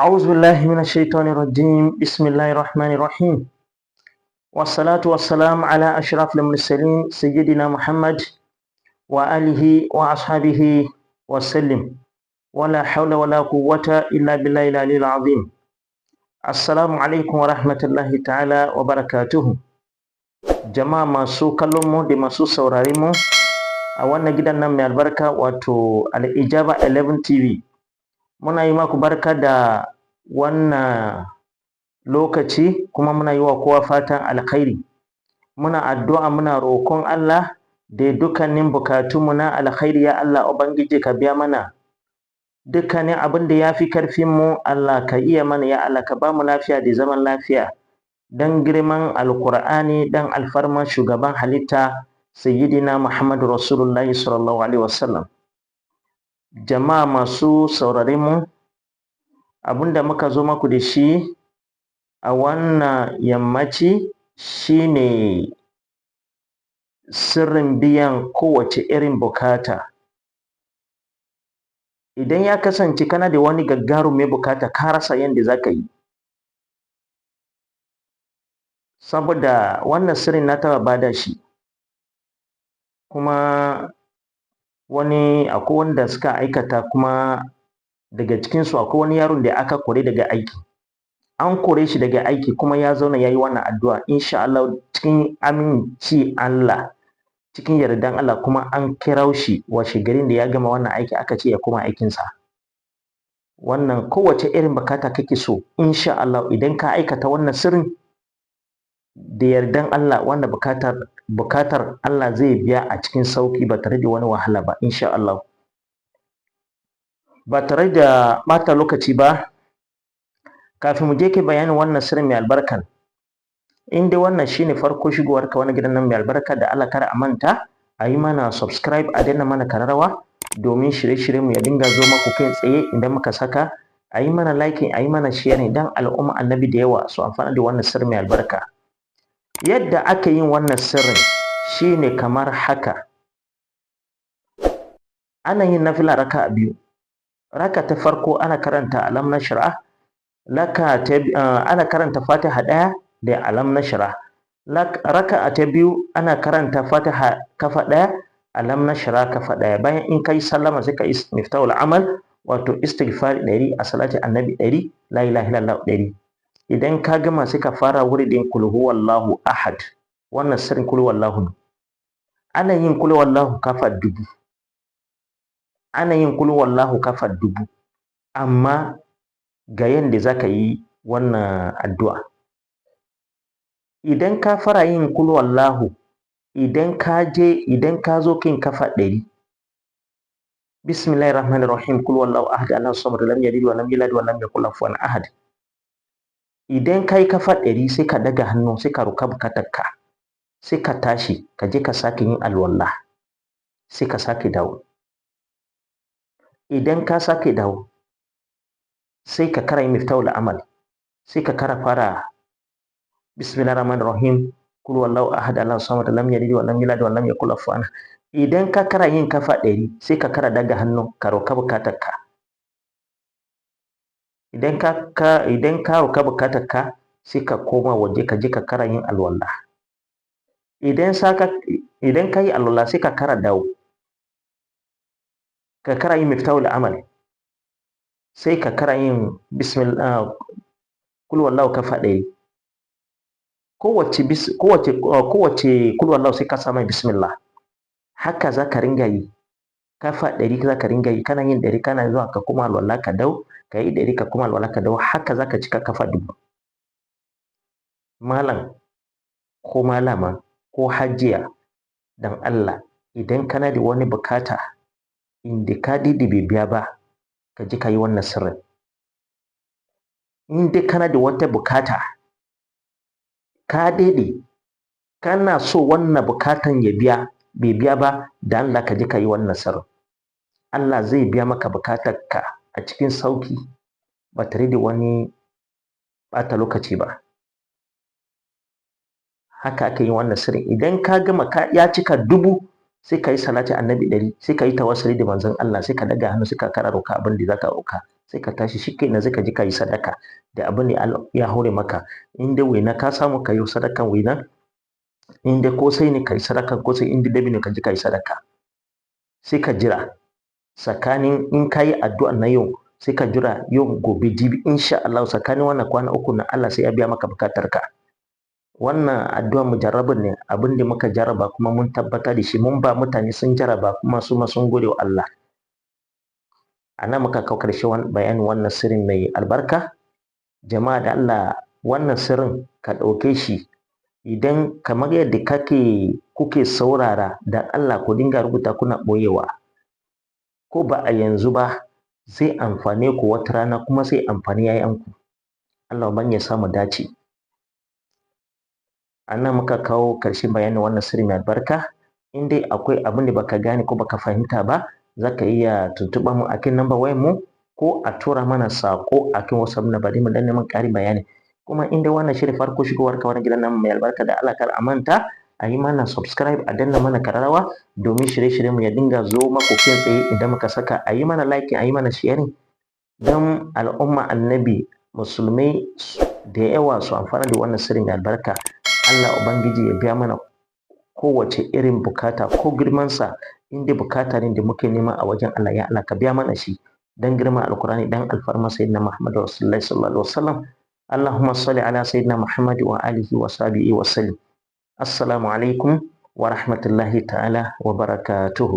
أعوذ بالله من الشيطان الرجيم. بسم الله الرحمن الرحيم، والصلاة والسلام على أشرف المرسلين سيدنا محمد وآله وأصحابه وسلم، ولا حول ولا قوة إلا بالله العلي العظيم. السلام عليكم ورحمة الله تعالى وبركاته. Jama'a masu kallon mu da masu saurare mu a wannan gidan nan mai albarka, wato Al-Ijaba 11 TV, muna yi maku barka da wannan lokaci, kuma muna yi wa kowa fatan alkhairi. Muna addu'a, muna roƙon Allah da dukkanin bukatunmu na alkhairi. Ya Allah Ubangiji, ka biya mana dukkanin abin da ya fi karfinmu. Allah ka iya mana. Ya Allah, ka ba mu lafiya da zaman lafiya, dan girman Alkur'ani, dan alfarman shugaban halitta Sayyidina Muhammadu Rasulullahi sallallahu alaihi wasallam. Jama'a masu saurare mu, abinda muka zo maku da shi a wannan yammaci shine sirrin biyan kowace irin bukata. Idan ya kasance kana da wani gagarumin bukata, ka rasa yadda za ka yi, saboda wannan sirrin na taɓa bada shi, kuma wani akwai wanda suka aikata, kuma daga cikinsu akwai wani yaron da aka kore daga aiki. An kore shi daga aiki, kuma ya zauna ya yi wannan addu'a. Insha Allah, cikin aminci Allah, cikin yardan Allah, kuma an kira shi washe garin da ya gama wannan aiki, aka ce ya koma aikinsa. Wannan kowace irin bukata kake so, insha Allah, idan ka aikata wannan sirrin, da yardan Allah, wannan bukatar Allah zai biya a cikin sauki, ba tare da wani wahala ba, insha Allah. Ba tare da ɓata lokaci ba, kafin mu je ke bayanin wannan sirrin mai albarkan, in dai wannan shine farko shigowarka wani gidan nan mai albarka, da Allah kar a manta a yi mana subscribe, a danna mana kararrawa, domin shirye-shiryen mu ya dinga zo maku kai tsaye idan muka saka. A yi mana liking, a yi mana sharing, dan al'umma Annabi da yawa su amfana da wannan sirri mai albarka. Yadda aka yin wannan sirrin shine kamar haka: ana yin nafila raka'a biyu. Raka ta farko ana karanta alam nashrah laka ta, ana karanta Fatiha ɗaya da alam nashrah. Raka'a ta biyu ana karanta Fatiha kafa ɗaya, alam nashrah kafa ɗaya. Bayan in kai sallama, sai ka yi miftahul amal, wato istighfar 100, a salati Annabi 100, la ilaha illallah 100. Idan ka gama, sai ka fara wuridin kul huwallahu ahad. Wannan sirrin kul huwallahu ne. Ana yin kul huwallahu kafa 1000, ana yin kul huwallahu kafa 1000. Amma ga yanda za ka yi wannan addu'a: idan ka fara yin kul huwallahu, idan ka je, idan ka zo kin kafa 100, bismillahir rahmanir rahim, kul huwallahu ahad, allahu samad, lam yalid wa lam yulad wa lam yakul lahu kufuwan ahad. Idan ka yi kafa 100, sai ka daga hannu, sai ka roka bukatarka, sai ka tashi ka je ka sake yin alwala, sai ka sake dawo. Idan ka sake dawo, sai ka kara yin miftahul amal, sai ka kara fara bismillahir rahmanir rahim, kul huwallahu ahad, allahu samad, lam yalid wa lam yulad wa lam yakul lahu kufuwan ahad. Idan ka kara yin kafa 100, sai ka kara daga hannu, ka roka bukatarka. Idan ka roka bukatarka, sai ka koma waje, ka je ka kara yin alwala. Idan ka yi alwala, sai ka kara dawo, ka kara yin miftahul amal, sai ka kara yin bismillah, kul huwallahu kafa 100. Kowace kul huwallahu sai ka sa mai bismillah. Haka za ka ringa yi kafa 100. Za ka ringa yi, kana yin 100, kana zuwa ka koma alwala, ka dawo, ka yi 100, ka koma alwala, ka dawo. Haka za ka cika kafa 1000. Malam ko malama ko hajiya, dan Allah, idan kana da wani bukata inda ka daɗe bai biya ba, ka je ka yi wannan sirrin. In dai kana da wata bukata, ka daɗe kana so wannan bukatan ya biya, bai biya ba, da Allah ka je ka yi wannan sirrin. Allah zai biya maka bukatarka a cikin sauki, ba tare da wani ɓata lokaci ba. Haka ake yin wannan sirrin. Idan ka gama, ka ya cika 1000, sai ka yi salati Annabi 100, sai ka yi tawassuli da Manzon Allah, sai ka daga hannu, sai ka kara roka abin da zaka roka, Sai ka tashi shi kenan, sai ka je ka yi sadaka da abin da Allah ya hore maka. In dai waina ka samu, ka yi sadakan waina. In dai kosai ne, ka yi sadakan kosai. In dai dabino, ka je ka yi sadaka. Sai ka jira tsakanin in ka yi addu'a na yau, sai ka jira yau, gobe, jibi, insha Allah tsakanin wannan kwana 3 na Allah sai ya biya maka bukatar ka. Wannan addu'a mujarrabin ne, abin da muka jarraba kuma mun tabbatar da shi, mun ba mutane sun jarraba kuma su ma sun gode wa Allah. A nan muka kawo ƙarshe bayanin wannan sirrin mai albarka. Jama'a, da Allah wannan sirrin ka ɗauke shi. Idan kamar yadda kake kuke saurara, da Allah ku dinga rubuta kuna ɓoyewa. Ko ba a yanzu ba, zai amfane ku wata rana kuma zai amfani 'ya'yanku. Allah ban ya samu dace. A nan muka kawo ƙarshen bayanin wannan sirri mai albarka. In dai akwai abin da baka gane ko baka fahimta ba, za ka iya tuntuɓar mu akan number wayar mu ko a tura mana saƙo akan WhatsApp na bari mu dan neman ƙarin bayani. Kuma in dai wannan shirin farko shigowar ka wannan gidan namu mai albarka, da Allah kar a manta a yi mana subscribe, a danna mana kararrawa domin shirye-shiryen mu ya dinga zo maku kai tsaye idan muka saka. A yi mana like, a yi mana sharing don al'umma Annabi Musulmai da yawa su amfana da wannan sirri mai albarka. Allah Ubangiji ya biya mana kowace irin bukata, ko girmansa. In dai bukata ne da muke nema a wajen Allah, ya Allah ka biya mana shi dan girman Alkurani, dan alfarma Sayyidina Muhammad Rasulullahi sallallahu alaihi wasallam. اللهم صل على سيدنا محمد وآله وصحبه وسلم. السلام عليكم ورحمة الله تعالى وبركاته.